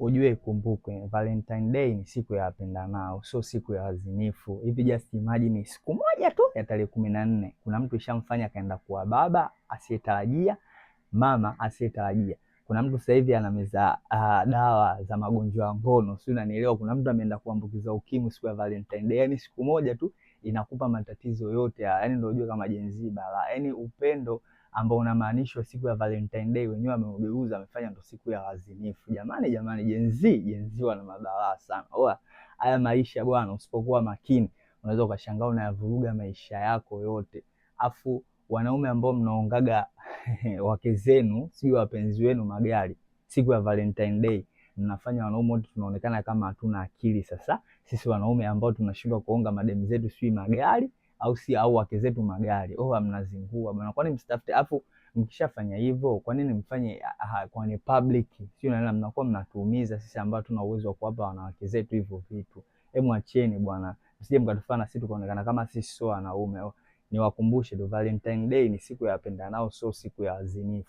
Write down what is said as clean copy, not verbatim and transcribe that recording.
Ujue ikumbukwe, Valentine Day ni siku ya wapendanao, sio siku ya wazinifu. Hivi just imagine siku moja tu ya tarehe 14 kuna mtu ishamfanya akaenda kuwa baba asiyetarajia, mama asiyetarajia. Kuna mtu sasa hivi anameza dawa za magonjwa ya ngono, sio, unanielewa? Kuna mtu ameenda kuambukiza ukimwi siku ya Valentine Day. Yani siku moja tu inakupa matatizo yote haya. Yani ndio ujue kama Gen Z balaa. Yani upendo ambao unamaanishwa siku ya Valentine Day wenyewe ameugeuza, amefanya ndo siku ya wazinifu. Jamani, jamani, Gen Z, Gen Z wana mabalaa sana. Oa, haya maisha bwana, usipokuwa makini unaweza ukashangaa unayavuruga maisha yako yote. Afu wanaume ambao mnaongaga wake zenu sijui wapenzi wenu magari siku ya Valentine Day, mnafanya wanaume wote tunaonekana kama hatuna akili. Sasa sisi wanaume ambao tunashindwa kuonga mademu zetu sijui magari au si au wake zetu magari, oh, mnazingua bwana. Kwani msitafute? Afu mkishafanya hivyo, kwa nini mfanye kwenye public? Sio, na mnakuwa mnatuumiza sisi ambao tuna uwezo wa kuwapa wanawake zetu hivyo vitu. Hebu acheni bwana, msije mkatufanya sisi tukaonekana kama sisi sio wanaume. Niwakumbushe tu, Valentine Day ni siku ya wapendanao, sio siku ya wazinifu.